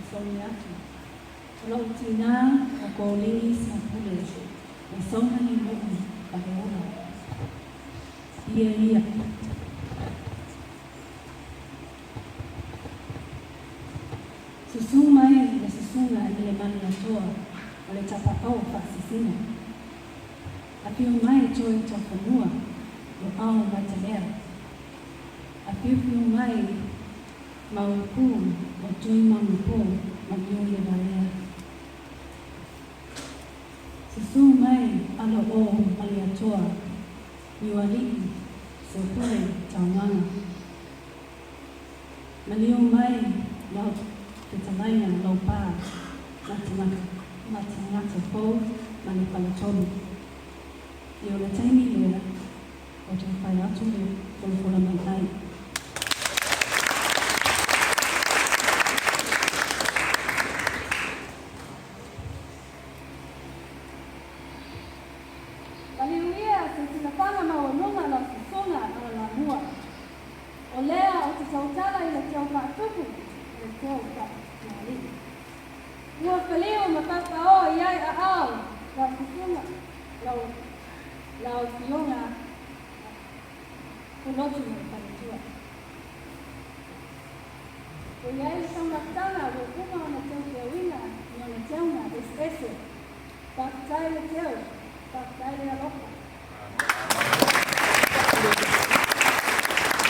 Fesoasoani atu. O lou tinā o Kolini Sapule, o Saumani Nuu Faleula. Ia ia. Susu mai le susuga i le Malietoa o le Tapaau Faasisina. Afio mai Toi Taufanua, Loau Maitalea. Afiofio mai Maopu o Tui Manupo ma Niulevalea. Susu mai Alo o Malietoa, Niualii, Sopule Taumaga. Maliu mai lau fetalaiga Laupa ma tagata fou ma le faletolu. Ia o le taimi lea o toe fai atu le folafola mai ai. Maliu ia se silafaga maualuga lau susuga Alalamua. O lea ou te tautala i le teu faatupu ma le teu faatualii. Ua faliu ma papaoa i ai aao lau susuga, lau, lau afioga Pulotu ma le faletua. Ua i ai le taumafataga ua uma ona teuteuina i ona teuga eseese. Faafetai le teu, faafetai le alofa.